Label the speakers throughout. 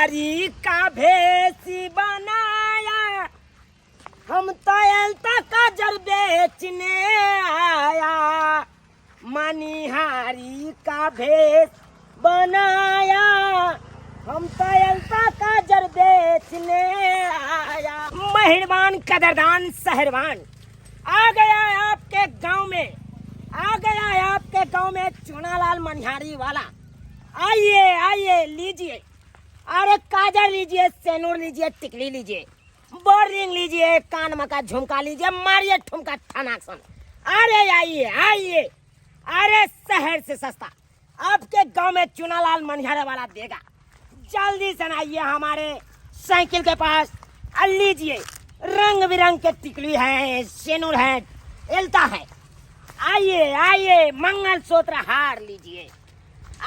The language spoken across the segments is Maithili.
Speaker 1: मनिहारी का भेष बनाया, हम तो एलता काजर बेचने आया। मनिहारी का भेष बनाया, हम तो एलता काजर बेचने आया। मेहरबान कदरदान सहरबान आ गया है आपके गांव में, आ गया है आपके गांव में चुनालाल मनिहारी वाला। आइए आइए लीजिए, अरे काजर लीजिए, सेनूर लीजिए, टिकली लीजिए, बोरिंग लीजिए, कान मका झुमका लीजिए, मारिए ठुमका ठनाक सन। अरे आइए आइए, अरे शहर से सस्ता आपके गांव में चुनालाल मनिहारे वाला देगा। जल्दी से आइए हमारे साइकिल के पास, और लीजिए रंग बिरंग के टिकली है, सेनूर है, एलता है। आइए आइए मंगलसूत्र हार लीजिए,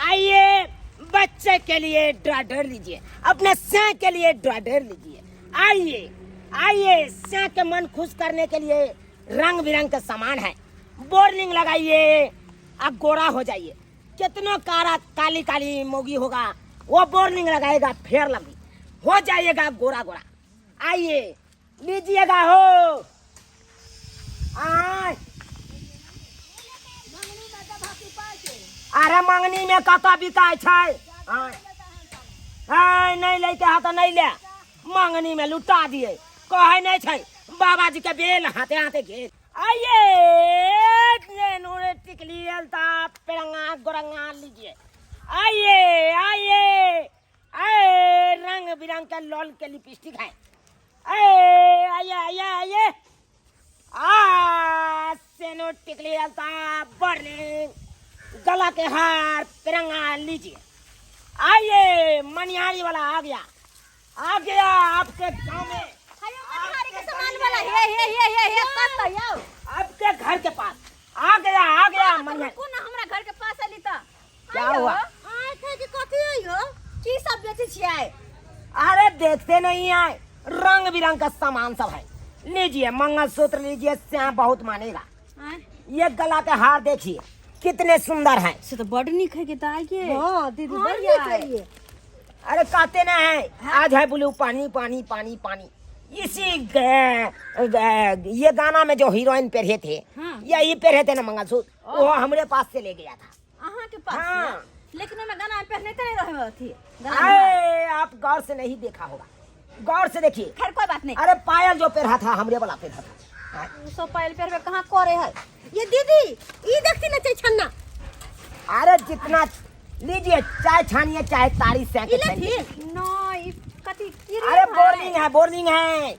Speaker 1: आइए बच्चे के लिए ड्राडर लीजिए, अपने सैं के लिए ड्राडर लीजिए। आइए आइए, सैं के मन खुश करने के लिए रंग बिरंग के सामान है। बोर्लिंग लगाइए, अब गोरा हो जाइए। कितनों कारा काली काली मोगी होगा वो बोर्लिंग लगाएगा, फेर लगी हो जाइएगा गोरा गोरा। आइए लीजिएगा हो। आय अरे मंगनी में कतऽ बिकाय छै? आय आय नहीं लैके हा तऽ नहीं ले, मंगनी में लुटा दिए। कहै नहीं छै बाबा जी के बेल हाथे हाथे घेर। आइए नूरे टिकली अलता पेरंगा गोरंगा लीजिए। आइए आइए आए, रंग बिरंग के लॉल के लिपस्टिक है। आए आइए आइए आइए, आ सेनो टिकली अलता बर्लिंग गला के हार तिरंगा लीजिए। आइए मनिहारी वाला आ गया, आ गया आपके गांव में।
Speaker 2: हेयो मनिहारी के सामान वाला, हे हे हे हे हे कत यौ।
Speaker 1: आपके घर के पास आ गया, आ गया मनिहारी।
Speaker 2: कोन हमरा घर के पास अली त
Speaker 1: क्या हुआ?
Speaker 2: आय थे कि कथी हो, की सब बेचै छियै?
Speaker 1: अरे देखते नहीं आए, रंग बिरंग का सामान सब है। लीजिए मंगलसूत्र लीजिए, श्याम बहुत मानेगा। ये गला के हार देखिए कितने सुंदर हैं।
Speaker 2: से तो बड नीक है के दाई के।
Speaker 3: हां दीदी,
Speaker 2: हाँ,
Speaker 3: बड़
Speaker 2: यार।
Speaker 3: नीक है ये।
Speaker 1: अरे कहते ना है, आज है ब्लू पानी पानी पानी पानी। इसी ये गाना में जो हीरोइन पहरे थे,
Speaker 2: हाँ।
Speaker 1: यही पहरे थे ना मंगलसूत्र, वो हमरे पास से ले गया था।
Speaker 2: अहाँ के पास?
Speaker 1: हाँ।
Speaker 2: लेकिन ओमे गाना पहने त नहीं रहे अथी गाना में।
Speaker 1: अरे आप गौर से नहीं देखा होगा, गौर से देखिए।
Speaker 2: खैर कोई बात नहीं।
Speaker 1: अरे पायल जो पहरा था हमरे वाला पहरा था। हाँ।
Speaker 2: उ सब पायल पहरबे कहाँ करे है।
Speaker 3: ये दीदी ई देखती ना छन्ना।
Speaker 1: अरे जितना लीजिए, चाय छानिए चाहे तारी से
Speaker 3: ई लेथिन?
Speaker 2: न ई कथी की रे
Speaker 1: अरे
Speaker 2: भाई?
Speaker 1: बोर्लिंग है, बोर्लिंग है।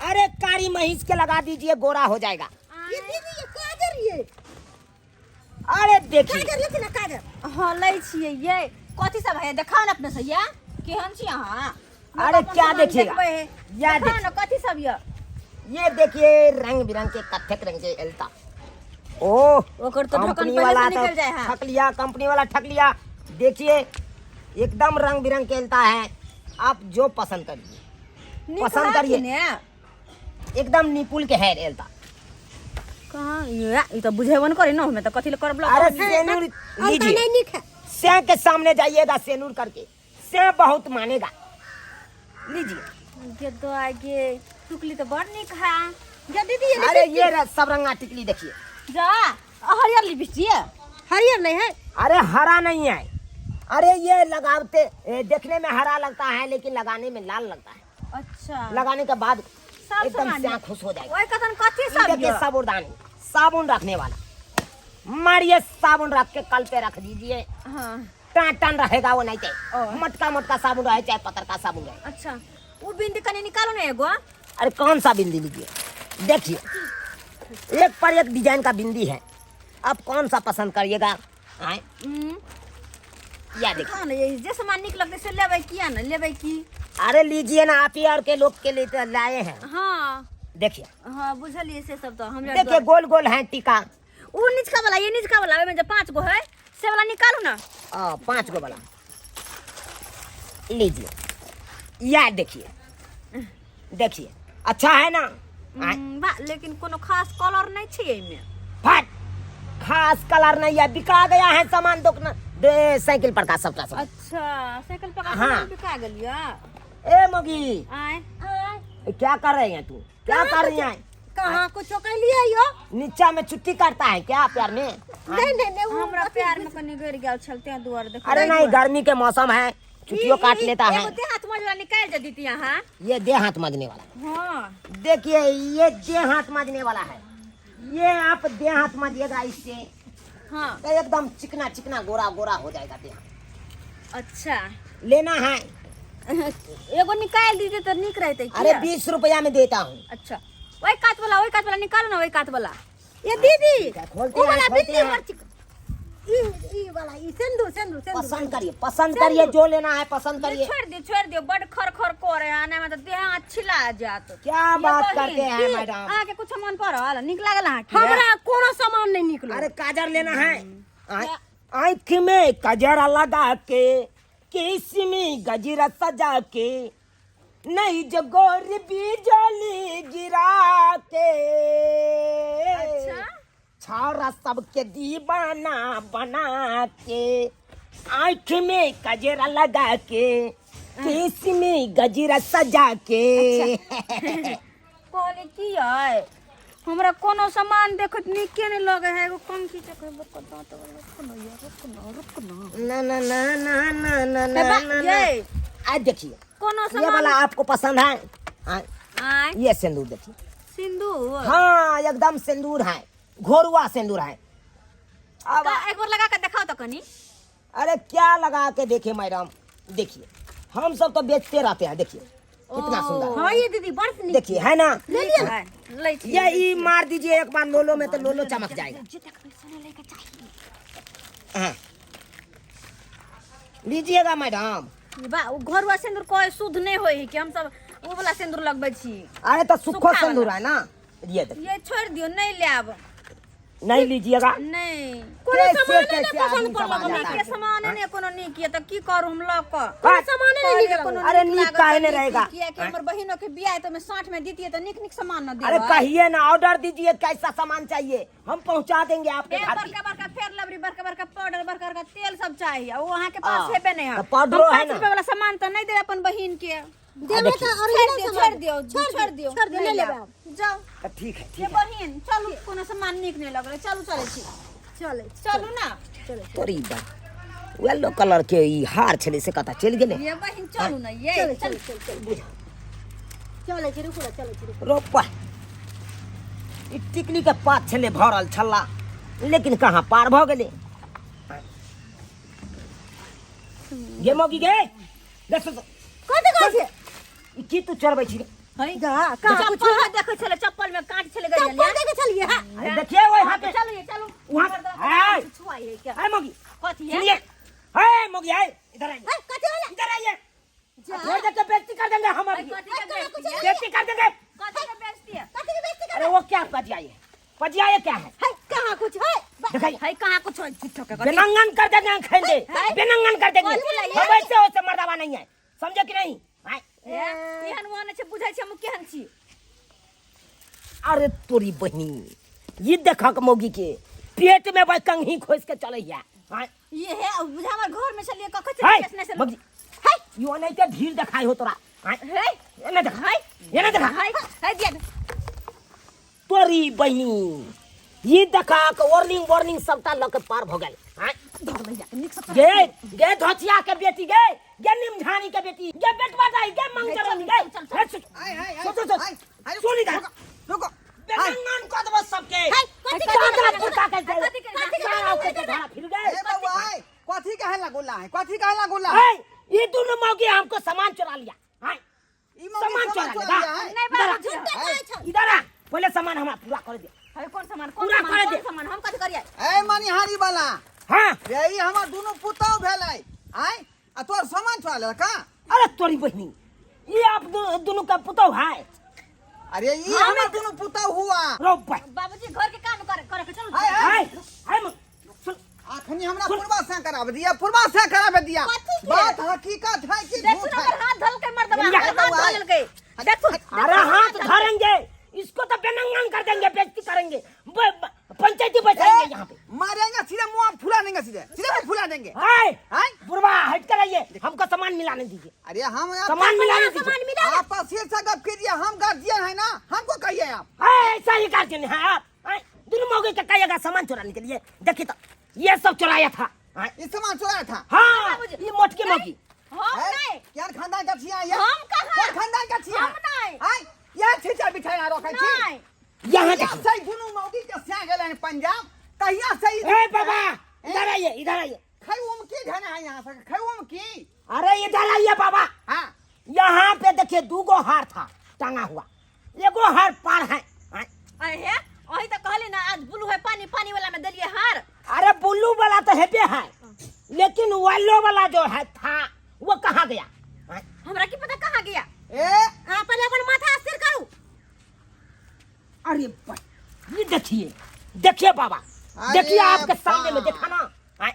Speaker 1: अरे कारी महीस के लगा दीजिए, गोरा हो जाएगा।
Speaker 3: ये दीदी ये काजर, ये
Speaker 1: अरे देखिए
Speaker 3: काजर लेथिन ना काजर।
Speaker 2: हाँ लै छियै ये कथी सब है देखाउ न अपने से, या केहन छी अहाँ?
Speaker 1: अरे
Speaker 2: अपन
Speaker 1: क्या
Speaker 2: सामान
Speaker 1: देखिएगा?
Speaker 2: देखबै है।
Speaker 1: या
Speaker 2: देखाउ
Speaker 1: देख-
Speaker 2: न कथी सब ये।
Speaker 1: ये देखिए रंग बिरंग के कत्थक रंग के एलता। ओ
Speaker 2: ओकर तो ढक्कन
Speaker 1: कंपनी
Speaker 2: पहले
Speaker 1: वाला
Speaker 2: से
Speaker 1: तो
Speaker 2: निकल जाए है।
Speaker 1: ठक लिया, कंपनी वाला ठक लिया। देखिए एकदम रंग बिरंग के एलता है, आप जो पसंद करिए
Speaker 2: नीक
Speaker 1: पसंद
Speaker 2: है
Speaker 1: करिए।
Speaker 2: कि ने?
Speaker 1: एकदम निपुल के है एलता।
Speaker 2: कहाँ ये ई तो बुझेबो न करे न हमे त कथी ले करब।
Speaker 1: अरे सेनूर
Speaker 3: अलता
Speaker 1: लीजिए,
Speaker 3: नहीं नीक है।
Speaker 1: से के सामने जाइएगा सेनूर करके, से बहुत मानेगा। लीजिए
Speaker 2: गे दो आगे टुकली तो बड़ नीक है।
Speaker 3: ये दीदी ये
Speaker 1: अरे ये सब रंगा टिकली देखिए।
Speaker 2: जा हरियर लिपस्टिक है।
Speaker 3: हरियर नहीं है।
Speaker 1: अरे हरा नहीं है, अरे ये लगाते देखने में हरा लगता है लेकिन लगाने में लाल लगता है।
Speaker 2: अच्छा
Speaker 1: लगाने के बाद
Speaker 2: सब
Speaker 1: एकदम
Speaker 2: सामान
Speaker 1: से
Speaker 2: है।
Speaker 1: आँख खुश हो जाएगा।
Speaker 2: ओए कथन कथी
Speaker 1: ई
Speaker 2: सब
Speaker 1: देखिए
Speaker 2: ये?
Speaker 1: साबुनदानी, साबुन रखने वाला, मारिए साबुन रख के कल पे रख दीजिए।
Speaker 2: हाँ।
Speaker 1: टान टान रहेगा वो, नहीं ते
Speaker 2: ओ।
Speaker 1: मटका मटका साबुन रहे चाहे पतर का साबुन रहे।
Speaker 2: अच्छा वो बिंदी कने निकालो ना एगो।
Speaker 1: अरे कौन सा बिंदी लीजिए, देखिए एक पर एक डिजाइन का बिंदी है, आप कौन सा पसंद करिएगा? आए या देखिए
Speaker 2: कौन ये जे सामान निक लगते से लेबै किया ना लेबै की।
Speaker 1: अरे लीजिए ना, आप ही और के लोग के लिए तो लाए हैं।
Speaker 2: हाँ
Speaker 1: देखिए।
Speaker 2: हाँ बुझलिए से सब तो हमरा
Speaker 1: देखिए गोल गोल है टीका।
Speaker 2: उ निचका वाला, ये निचका वाला ओमे जे 5 गो है से वाला निकालू ना।
Speaker 1: आ, 5 गो वाला लीजिए। या देखिए, देखिए अच्छा है ना? आय।
Speaker 2: बा, लेकिन कोनो खास कलर नहीं छै एमे।
Speaker 1: फट खास कलर नहीं है, बिका गया है सामान। दुकान दे साइकिल पर का सबटा सामान।
Speaker 2: अच्छा साइकिल पर का
Speaker 1: हाँ।
Speaker 2: सामान बिका गेलिया
Speaker 1: ए मगी
Speaker 2: आय
Speaker 1: क्या कर रहे हैं तू क्या कर रही है
Speaker 3: कहाँ कुछो कहलिए यो
Speaker 1: नीचा में छुट्टी करता है क्या प्यार में
Speaker 3: नहीं नहीं नहीं उ
Speaker 2: हमरा प्यार में कनी गिर गेल छल तें दुआरे देख
Speaker 1: अरे नहीं गर्मी के मौसम है छुट्टियों काट लेता है
Speaker 2: एगो देह हाथ मजला निकाल दे दीती अहाँ
Speaker 1: ये दे हाथ मांजने वाला
Speaker 2: हाँ
Speaker 1: देखिए ये दे हाथ मांजने वाला है ये आप दे हाथ मांजिएगा इससे
Speaker 2: हाँ
Speaker 1: तो एकदम चिकना चिकना गोरा गोरा हो जाएगा दे हाथ।
Speaker 2: अच्छा
Speaker 1: लेना है
Speaker 2: एगो निकाल दीजिए तो निक रहते की?
Speaker 1: अरे 20 रुपया में देता हूँ
Speaker 2: अच्छा ओहि कात वाला ओहि कात वाला निकालो ना ओहि कात वाला
Speaker 3: ये दीदी
Speaker 1: क्या खोलते
Speaker 3: उ
Speaker 1: हैं,
Speaker 3: वाला
Speaker 1: खोलते
Speaker 3: बिल्ली
Speaker 1: हैं।
Speaker 3: पर ई ई वाला ई सिंदूर सिंदूर सिंदूर
Speaker 1: पसंद करिए पसंद करिए जो लेना है पसंद करिए
Speaker 2: छोड़ दियो छोड़ दियो बड खर खर करे आने में तो देह हाथ छिला जात
Speaker 1: क्या
Speaker 2: ये
Speaker 1: बात
Speaker 2: बहिन,
Speaker 1: करते हैं
Speaker 2: की?
Speaker 1: मैडम
Speaker 2: अहाँके कुछ मन पड़ल नीक लागल अहाँके
Speaker 3: हमरा कोनो सामान नहीं निकलो
Speaker 1: अरे काजर लेना है आँख में कजरा लगा के केस में गजरा सजा के नहीं जो गोर बिजली गिरा के
Speaker 2: अच्छा
Speaker 1: छारा सबके दीवाना बना के आँख में कजरा लगा के केस में गजरा सजा के
Speaker 2: कहली की है हमरा कोनो सामान देखत नीके नहीं लगे है एगो कंघी चक्कर बड़का दांत वाला रुक ना यार रुक ना रुक ना
Speaker 1: ना ना ना ना ना ना ना ना ना
Speaker 2: ये
Speaker 1: आज देखिए
Speaker 2: कोनो
Speaker 1: ये
Speaker 2: सामान
Speaker 1: वाला आपको पसंद है
Speaker 2: आय
Speaker 1: ये सिंदूर देखिए
Speaker 2: सिंदूर
Speaker 1: हाँ एकदम सिंदूर है घोरुआ सिंदूर है अब
Speaker 2: का एक बार लगा के दिखाओ तो कनी
Speaker 1: अरे क्या लगा के देखे मैडम देखिए हम सब तो बेचते रहते हैं देखिए कितना सुंदर है।
Speaker 3: हाँ ये दीदी बड़ नीक
Speaker 1: देखिए है ना
Speaker 3: ले लिया
Speaker 2: है, लै छी
Speaker 1: ये ई मार दीजिए एक बार लोलो में तो लोलो चमक जाएगा
Speaker 2: जे देखबै सोना लेके चाहिए
Speaker 1: हाँ। लीजिएगा मैडम
Speaker 2: बा उ घरुआ सिंदूर कोई शुद्ध नहीं होई है कि हम सब उ वाला सिंदूर लगबै छी
Speaker 1: अरे तो सुखो
Speaker 2: सूखा वाला।
Speaker 1: सिंदूर है ना ये देखिए
Speaker 2: ये छोड़ दियो नहीं लेब
Speaker 1: नहीं लीजिएगा
Speaker 2: नहीं
Speaker 3: कोनो
Speaker 1: कैसे
Speaker 3: सामान
Speaker 1: कैसे
Speaker 3: नहीं पसंद
Speaker 1: आदमी
Speaker 3: पड़ल
Speaker 1: सब आ
Speaker 3: हमरा
Speaker 1: जाता
Speaker 2: के
Speaker 1: है।
Speaker 2: सामान ने कोनो नीक ये त की करू हम लऽ कऽ
Speaker 3: कोनो सामाने नहीं नीक
Speaker 2: कोनो
Speaker 1: अरे नीक
Speaker 2: लागल
Speaker 1: काहे
Speaker 2: तऽ
Speaker 1: नहीं
Speaker 2: नीक
Speaker 1: रहेगा?
Speaker 2: किया कि हमर बहिनो के बियाह है तऽ ओहिमे साँठ में दीतियै तऽ नीक नीक सामान न
Speaker 1: अरे
Speaker 2: देबै
Speaker 1: कहिए ना ऑर्डर दीजिए कैसा सामान चाहिए हम पहुंचा देंगे आपके
Speaker 2: ए
Speaker 1: घर पे।
Speaker 2: बड़का बड़का फेर लबरी बड़का बड़का पाउडर बड़का बड़का तेल सब चाहिए आ वो अहाँ के पास
Speaker 1: आ,
Speaker 2: हेबे नहीं है
Speaker 1: तऽ पाउडरो
Speaker 2: हम
Speaker 1: है
Speaker 2: 5
Speaker 1: ना?
Speaker 2: रुपया वाला सामान तऽ नहीं देबै अपन बहिन के
Speaker 3: देबै तऽ
Speaker 2: छोड़
Speaker 3: ओरिजिनल
Speaker 2: दियो
Speaker 3: सामान
Speaker 2: छोड़ दियो छोड़ दियो
Speaker 3: छोड़ दियो
Speaker 2: नहीं
Speaker 3: ले लेबै
Speaker 2: लेब। जाओ
Speaker 1: तो ठीक है
Speaker 2: ये
Speaker 1: ठीक है
Speaker 2: बहिन चलू कोनो सामान नीक नहीं लगलै चलू चलै छी
Speaker 3: चलै
Speaker 2: चलू ना
Speaker 3: चलै
Speaker 1: तोरी बा येलो कलर के ई हार छलै से कतऽ चलि गेलै
Speaker 2: ये बहिन चलू ना ये
Speaker 3: चलै
Speaker 2: चल
Speaker 3: चल चल चल चलै छी रुकू ना चलै छी रुकू
Speaker 1: रोपा ई टिकली के पात छलै भरल छल्ला लेकिन कहाँ पार भऽ गेलै गे मौगी गे गे सुन
Speaker 3: कथी कहै छी
Speaker 1: ई की तू चढ़बै छी रे?
Speaker 2: है
Speaker 3: जा कहाँ कुछ
Speaker 2: चप्पल में देखै छलै चप्पल में कांट छलै गड़ल
Speaker 3: चप्पल देके चलिए हाँ
Speaker 1: अरे देखिए वो यहाँ पे
Speaker 2: चलू ये चलू
Speaker 1: वहाँ से है
Speaker 2: छुआई है क्या
Speaker 1: है मौगी
Speaker 2: कथी है
Speaker 1: सुनिए है मौगी है इधर आइए
Speaker 3: है, कथी होला
Speaker 1: इधर आइए छोड़ दे के बेइज्जती कर देंगे हम अभी
Speaker 2: कथी के बेइज्जती है
Speaker 1: बेइज्जती कर देंगे
Speaker 2: कथी के बेइज्जती है
Speaker 3: कथी के बेइज्जती कर
Speaker 1: अरे वो क्या पजियाई है पजियाई क्या है
Speaker 3: है कहाँ कुछ है
Speaker 1: दिखाइए
Speaker 2: है कहाँ कुछ है झूठो के कथी
Speaker 1: बेनंगन कर देंगे खेंदे बेनंगन कर देंगे
Speaker 2: कथी ला ये?
Speaker 1: हम ऐसे वैसे मर्दावा नहीं है समझे कि नहीं आय।
Speaker 2: केहन ओहन छै बुझै छै हम केहन छी
Speaker 1: अरे तोरी बहिनी ये देखक मौगी के पेट में भाई कंघी खोस के चलैया आय।
Speaker 2: ये है बुझा हमर घर में छलिए कखै
Speaker 1: हाय,
Speaker 2: छलिए केस नहि
Speaker 1: मौगी
Speaker 2: है
Speaker 1: यो नहीं के भीड़ देखाई हो तोरा आय।
Speaker 2: है
Speaker 1: ये नहीं देखा ये नहीं देखा
Speaker 2: है है दिया
Speaker 1: तोरी बहिनी ये देखा के वार्निंग वार्निंग सबटा लऽ के पार भऽ गेल आय।
Speaker 2: धर भैया के नीक सब
Speaker 1: गे गे धोतिया के बेटी गे गे निमझानी के बेटी गे बेटवा दाई गे मंगजरनी गे
Speaker 2: चल, चल,
Speaker 1: हे, सुन
Speaker 4: आय हाय हाय
Speaker 1: सुन, सुन,
Speaker 4: हाय, हाय,
Speaker 1: सुन इधर।
Speaker 4: रुको हाय
Speaker 1: बेनंगन कऽ देबो सबके
Speaker 3: हाय, कथी के
Speaker 1: सारा पुरखा के
Speaker 2: कथी के-
Speaker 1: सारा के धरा फिर गए
Speaker 4: ए बउआ आय कथी काहे लागोला है कथी काहे लागोला
Speaker 1: ए, ये दोनों मौगी हमको सामान चुरा लिया हाय
Speaker 4: ई मौगी
Speaker 1: सामान चुरा
Speaker 4: सामान
Speaker 1: लिया
Speaker 4: चुरा लिया है
Speaker 2: नहीं
Speaker 1: इधर आ,
Speaker 2: बाबू झूठे
Speaker 4: हाय।
Speaker 1: इधर आ पहले सामान हमारा पूरा कर दे
Speaker 2: है कौन सामान कौन
Speaker 1: पूरा
Speaker 2: सामान
Speaker 1: करे
Speaker 2: कौन
Speaker 1: दे।
Speaker 2: सामान हम कथी करिए
Speaker 4: ए मनिहारी वाला
Speaker 1: हाँ
Speaker 4: रे ई हमर दुनू पुतौ भेलै आय आ तोर सामान चुरा लेलक का
Speaker 1: अरे तोरी बहनी ये आप दोनों का पुतौ है
Speaker 4: अरे ई हमर दुनू पुतौ हुआ
Speaker 1: रो भाई
Speaker 2: बाबूजी घर के काम करे करे के चलू
Speaker 4: हाय हाय
Speaker 1: हाय हाय सुन
Speaker 4: अखनी हमरा पूर्वा से कराब दिया पूर्वा से कराब दिया
Speaker 2: कथी के?
Speaker 4: बात हकीकत है कि
Speaker 2: देखू
Speaker 4: झूठ
Speaker 2: ना
Speaker 4: है
Speaker 2: हमर हाथ धल के मर्दबा
Speaker 1: या,
Speaker 2: हमर हाथ धल के देखू
Speaker 1: अरे हाथ धरेंगे इसको तो बेनंगन कर देंगे बेइज्जती करेंगे पंचायती बैठाएंगे यहाँ पे
Speaker 4: मारेंगे सीधे मुंह फुला देंगे सीधे सीधे मुंह फुला देंगे
Speaker 1: हाय दीजिए।
Speaker 4: अरे हम
Speaker 1: सामान मिलाने दीजिए।
Speaker 3: सामान मिला।
Speaker 4: आप सिर से गप कीजिए, हम गार्जियन है ना, हमको कहिए आप।
Speaker 1: है, ऐसा ही गार्जियन है आप। हैं? दोनों मौके का कहिएगा सामान चुराने के लिए। देखिए तो ये सब चुराया था। हैं?
Speaker 4: ये सामान चुराया था।
Speaker 1: हाँ, ये मोटकी मौकी।
Speaker 2: हम
Speaker 4: है?
Speaker 2: नहीं।
Speaker 4: यार खानदान का छिया ये?
Speaker 2: हम कहाँ?
Speaker 4: कोन खानदान का छिया?
Speaker 2: हम नहीं।
Speaker 4: आय, ये छिचा बिछाया रखै छी।
Speaker 2: नहीं।
Speaker 1: यहाँ
Speaker 4: कहिया
Speaker 1: देखिए।
Speaker 4: से दुनू मौगी के स्या गेलै हन पंजाब, कहिया से ई-
Speaker 1: ए बाबा, इधर आइए, इधर आइए।
Speaker 4: खैओम की धन है यहाँ से, खैओम की?
Speaker 1: अरे इधर आइए बाबा।
Speaker 4: हाँ।
Speaker 1: यहाँ पे देखिए दूगो हार था टांगा हुआ, एगो हार पार है। हाँ।
Speaker 2: अरे हे, वही तो कहली ना आज ब्लू है पानी, पानी वाला में देलिए हार।
Speaker 1: अरे ब्लू वाला तो हेबे है, लेकिन येलो वाला जो है था वो कहाँ गया? हाँ।
Speaker 2: हमरा की पता कहाँ गया।
Speaker 4: ए
Speaker 3: अहाँ पहिले अपन माथा स्थिर करू।
Speaker 1: अरे ये देखिए, देखिए बाबा,
Speaker 4: अरे
Speaker 1: देखिए आपके सामने में
Speaker 4: बा।
Speaker 1: देखा ना। हाँ।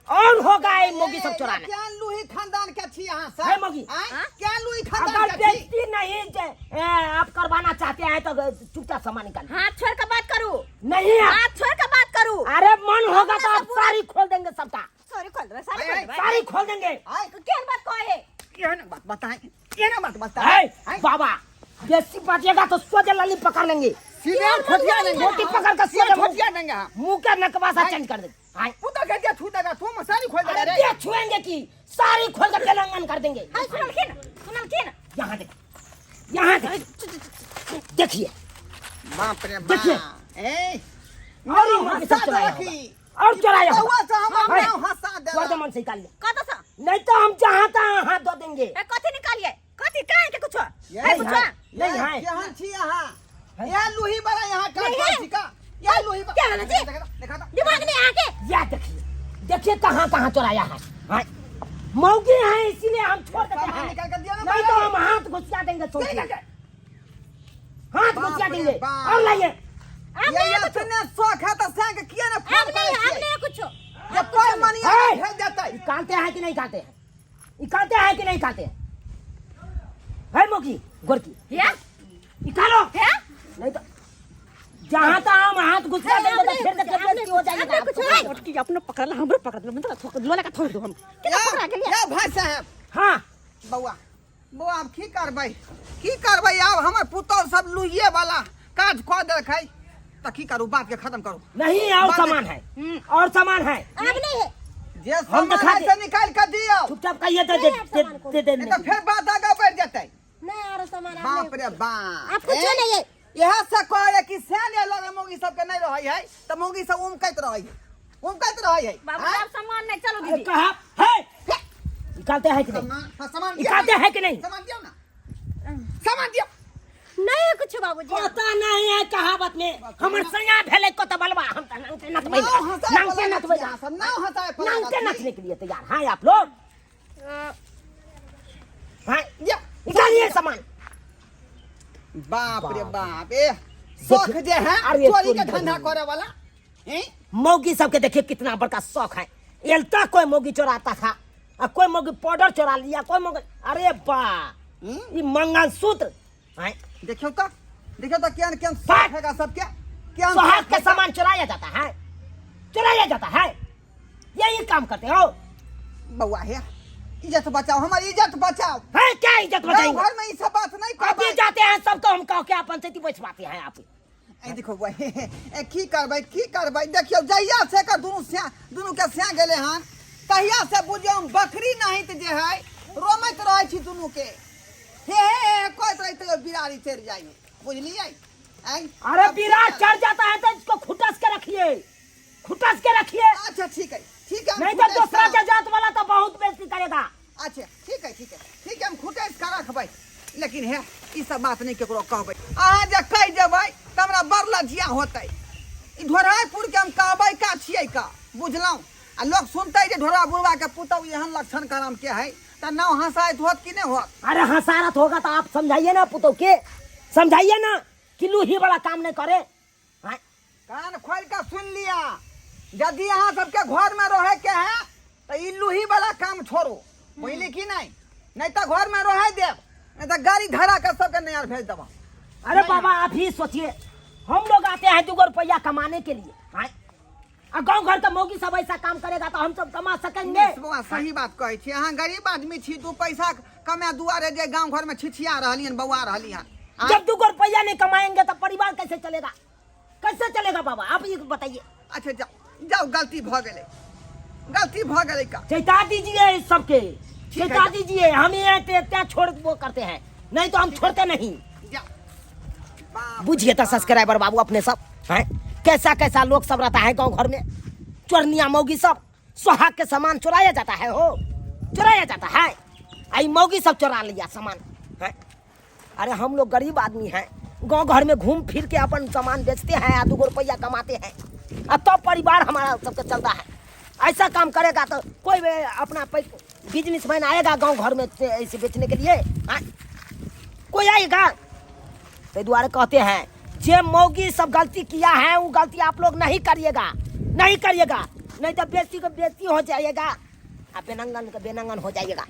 Speaker 1: और होगा ये मोगी सब चुराने।
Speaker 4: क्या लूही खानदान के छी यहाँ से?
Speaker 1: है मोगी।
Speaker 4: आँय?
Speaker 2: हाँ?
Speaker 4: क्या लूही खानदान
Speaker 1: अगर
Speaker 4: के छी?
Speaker 1: बेइज्जती नहीं आप करवाना चाहते हैं तो चुपचाप सामान निकाल।
Speaker 2: हाथ छोड़ के बात करू।
Speaker 1: नहीं आप।
Speaker 2: हाथ छोड़ के बात करू।
Speaker 1: अरे मन होगा तो
Speaker 2: हमरा
Speaker 1: आप
Speaker 2: से बुरा-
Speaker 1: सारी खोल देंगे सबका।
Speaker 2: सॉरी खोल देबै, सारी
Speaker 4: आय,
Speaker 2: खोल
Speaker 4: आय,
Speaker 2: देबै।
Speaker 1: सारी खोल देंगे।
Speaker 4: आय,
Speaker 2: केहन बात कहे?
Speaker 4: केहन बात बताए, केहन बात बताए?
Speaker 1: है,
Speaker 4: आय,
Speaker 1: बाबा बेसी बाजिएगा तो सोजे लाली पकड़ लेंगे।
Speaker 4: सीधे हम ठोठिया देंगे।
Speaker 1: रोटी पकड़ कर
Speaker 4: सीधे
Speaker 1: सीधे मुंह-
Speaker 4: ठोठिया देंगे हम।
Speaker 1: मुंह का नकवा सा
Speaker 4: आय।
Speaker 1: चेंज कर देंगे। आय।
Speaker 4: तू तो कहते छू देगा, तू मसारी खोल देगा
Speaker 1: अरे
Speaker 4: रे।
Speaker 1: ये छुएंगे की सारी खोल कर तेलंगन कर देंगे।
Speaker 2: हाय, सुनलखिन, सुनलखिन।
Speaker 1: यहाँ देख, यहाँ देख, देखिए।
Speaker 4: बाप रे बाप।
Speaker 1: देखिए।
Speaker 4: ए,
Speaker 1: और ये
Speaker 4: नाव
Speaker 1: मुर्गी सब
Speaker 4: हंसा
Speaker 1: चुराया
Speaker 4: देलक
Speaker 1: होगा।
Speaker 4: ई।
Speaker 1: और चुराया होगा।
Speaker 4: बउआ से हमर
Speaker 1: है।
Speaker 4: नाव हंसा देलक।
Speaker 1: वर्धमान से निकाल ले।
Speaker 2: कतऽ से?
Speaker 1: नहीं तो हम जहाँ तहाँ हाथ धो देंगे।
Speaker 2: ए, कथी निकालिए? कथी काहे के कुछो?
Speaker 4: ये
Speaker 2: है कुछो?
Speaker 1: है। नहीं है।
Speaker 4: केहन छी अहाँ? ये लूही बड़ा यहाँ का
Speaker 3: नहीं है।
Speaker 4: छी का? ये लूही बड़ा।
Speaker 3: क्या है जी?
Speaker 4: देखा तो, देखा तो।
Speaker 3: दिमाग नहीं आके।
Speaker 1: या देखिए, देखिए कहाँ कहाँ चुराया है। हाँ। मौगी है इसीलिए हम छोड़ देते
Speaker 4: सामान
Speaker 1: हैं।
Speaker 4: निकाल कर दिया ना
Speaker 1: नहीं तो
Speaker 4: बाहर।
Speaker 1: हम हाथ घुसिया देंगे, सोचिए।
Speaker 4: निकाल के।
Speaker 1: हाथ
Speaker 4: बाप
Speaker 1: घुसिया
Speaker 4: रे
Speaker 1: देंगे।
Speaker 4: बाप।
Speaker 1: और लाइए।
Speaker 3: आप
Speaker 4: ये
Speaker 3: नहीं है कुछो।
Speaker 4: इतने शौक है तो संग किया ना फोन
Speaker 3: आप नहीं,
Speaker 4: करै
Speaker 3: आप
Speaker 4: छियै?
Speaker 3: नहीं है कुछो।
Speaker 4: जे कोई मनिया
Speaker 1: है।
Speaker 4: भेज देतै।
Speaker 1: निकालते हैं कि नहीं निकालते हैं? निकालते हैं कि नहीं निकालते हैं? है मोगी गोरकी
Speaker 2: हे?
Speaker 1: निकालो।
Speaker 2: हे?
Speaker 1: नहीं तो जहाँ तहाँ हम हाथ घुसा देंगे तो फिर देखिए बेइज्जती हो जाएगी।
Speaker 3: आपने कुछ नहीं।
Speaker 5: मोटकी अपनो पकड़ल, हमरो पकड़ल, मतलब थोक लोला का थोड़ दो हम।
Speaker 4: या,
Speaker 5: पकड़ा गेलियै?
Speaker 4: या भाई साहब।
Speaker 1: हाँ।
Speaker 4: बौआ, बौआ आब की करबै, की करबै आब? हमर पुतौह सब लुहिए वाला काज कऽ देलकै तऽ की करू? बात के खत्म करू।
Speaker 1: नहीं, और
Speaker 4: बात-
Speaker 1: सामान है, और सामान है।
Speaker 3: आप नहीं है।
Speaker 4: जे
Speaker 1: हम
Speaker 4: सामान
Speaker 1: देखा
Speaker 4: है
Speaker 1: दे-
Speaker 4: से निकालि कऽ दियौ।
Speaker 1: चुपचाप कहिए तो
Speaker 3: नहीं,
Speaker 1: दे
Speaker 3: आप सामान को-
Speaker 1: दे दे
Speaker 4: नहीं तऽ फेर बात आगाँ बढ़ि जेतै।
Speaker 3: नहीं और सामान आप
Speaker 4: बाप
Speaker 3: नहीं।
Speaker 4: रे बाप।
Speaker 3: आप कुछो
Speaker 4: ए,
Speaker 3: नहीं है।
Speaker 4: इएह से कहै कि सैन लगे मौगी सबके नहीं रहै है तऽ मौगी सब उमकैत रहै है, उमकैत रहै है।
Speaker 2: बाबू
Speaker 4: आँय?
Speaker 2: आप सामान नहीं, चलो
Speaker 1: अरे
Speaker 2: दीदी।
Speaker 1: कहा है? निकालते हैं कि नहीं?
Speaker 4: सामान, हाँ, सामान दियौ
Speaker 1: निकालते
Speaker 4: ना।
Speaker 1: हैं कि नहीं?
Speaker 4: सामान दियौ ना, सामान दियौ।
Speaker 3: नहीं है कुछ बाबूजी।
Speaker 1: पता नहीं है कहावत में हमर सैया भेलै कत बलवा, हम त नंगटे नचबै,
Speaker 4: नाव हंसाय
Speaker 1: नंगटे
Speaker 4: वाला
Speaker 1: नचबै,
Speaker 4: छी अहाँ सब, नाव हंसाय वाला
Speaker 1: नंगटे
Speaker 4: छी।
Speaker 1: नचने के लिए तैयार हैं आप लोग। हाँ,
Speaker 4: दियौ।
Speaker 1: निकालिए सामान।
Speaker 4: बाप रे
Speaker 1: बाप।
Speaker 4: बाप, ए शौक जे है
Speaker 1: अरे
Speaker 4: चोरी के
Speaker 1: चोरी
Speaker 4: धंधा
Speaker 1: करे।
Speaker 4: करे वाला हैं?
Speaker 1: मौगी सबके देखिए कितना बड़का शौक है। एलता कोई मौगी चोराता था, आ कोई मौगी पाउडर चोरा लिया, कोई मौगी, अरे बा
Speaker 4: हम्म?
Speaker 1: ये मंगलसूत्र हैं?
Speaker 4: देखियौ तऽ, देखियौ तऽ केहन केहन
Speaker 1: भाग।
Speaker 4: शौक हैगा सबके, केहन
Speaker 1: सुहाग
Speaker 4: शौक
Speaker 1: के
Speaker 4: हैगा।
Speaker 1: सामान चुराया जाता है, चुराया जाता है, यही काम करते हो।
Speaker 4: बौआ हे, इज्जत बचाओ, हमर इज्जत बचाओ।
Speaker 1: है क्या इज्जत
Speaker 4: गाँव
Speaker 1: बचाएंगे?
Speaker 4: घर में ई सब बात नहीं
Speaker 1: अभी
Speaker 4: करबै।
Speaker 1: जाते हैं सबको हम कहो के अपन से बैठवाते हैं आप।
Speaker 4: ए देखो बौआ, हे, हे, ए की करबै, की करबै? देखियौ जहिया से एकर दुनू स्या, दुनू के स्या गेलै हन तहिया से बुझियौ हम बकरी नहीं तऽ जे है रोमैत रहै छी दुनू के, हे हे हे कहैत रहै तैयो बिरारी चढ़ि जाइ, बुझलियै? आँय?
Speaker 1: अरे
Speaker 4: अब की
Speaker 1: बिरार
Speaker 4: करबै?
Speaker 1: चढ़ जाता है तो इसको खुटस के रखिए, खुटस के रखिए।
Speaker 4: अच्छा ठीक है, ठीक है, हम
Speaker 1: नहीं तो
Speaker 4: खुटैस
Speaker 1: दूसरा
Speaker 4: के
Speaker 1: के जात वाला तो बहुत बेइज्जती करेगा।
Speaker 4: अच्छा ठीक है, ठीक है, ठीक है, हम खुटैस के रखबै, लेकिन हे ई सब बात नहीं केकरो कहबै। अहाँ जे कहि देबै तऽ हमरा बड़ लज्जिया होतै। ई ढोराइपुर के हम कहबै का छियै का, बुझलहुँ? आ लोग सुनतै जे ढोरा बुढ़वा के पुतहु एहन लक्षण करम के है तऽ नाव हंसाइत होत कि नहीं होत?
Speaker 1: अरे हंसारत होगा तो आप समझाइए ना पुतहु के, समझाइए ना कि लूही वाला काम नहीं करे। हाँ।
Speaker 4: कान खोल के सुन लिया, यदि अहाँ सबके घर में रहे के है तो ई लूही वाला काम छोड़ो, बुझली कि नहीं? नहीं तो घर में रहे देब, नहीं तो गाड़ी धरा के सबके नैहर भेज देब।
Speaker 1: अरे बाबा आप ही सोचिए, हम लोग आते हैं 2 रुपया कमाने के लिए, हाँ? आ गांव घर के मौगी सब ऐसा काम करेगा तो हम सब कमा सकेंगे।
Speaker 4: निस बौआ, सही बात कहै छी। अहाँ गरीब आदमी छी, दू पैसा कमाए दुआरे जे गांव घर में छिछिया रहली हन, बौआ रहली हन।
Speaker 1: जब दू गो रुपया नहीं कमाएंगे तो परिवार कैसे चलेगा? कैसे चलेगा बाबा, आप ये बताइए।
Speaker 4: अच्छा जाओ जाओ, गलती भ गेलै, गलती भ गेलै का।
Speaker 1: चेता दीजिए इस सबके,
Speaker 4: ठीक है।
Speaker 1: चेता दीजिए। हम ये क्या छोड़ वो करते हैं, नहीं तो हम छोड़ते नहीं।
Speaker 4: जाओ बाप।
Speaker 1: बुझिए तो सब्सक्राइबर बाबू अपने सब हैं, कैसा कैसा लोग सब रहता है गांव घर में। चोरनिया मौगी सब सुहाग के सामान चुराया जाता है, हो चुराया जाता है। आई मौगी सब चुरा लिया सामान है। अरे हम लोग गरीब आदमी हैं, गांव घर में घूम फिर के अपन सामान बेचते हैं आ 2 रुपया कमाते हैं, आ तब परिवार हमारा सबके चलता है। ऐसा काम करेगा तो कोई भी अपना बिजनेसमैन आएगा गांव घर में ऐसे बेचने के लिए? हाँ? कोई आएगा? तो दुआरे कहते हैं जे मौगी सब गलती किया है वो गलती आप लोग नहीं करिएगा, नहीं करिएगा, नहीं तो बेची को बेची हो जाएगा, आप बेनंगन का बेनंगन हो जाइएगा।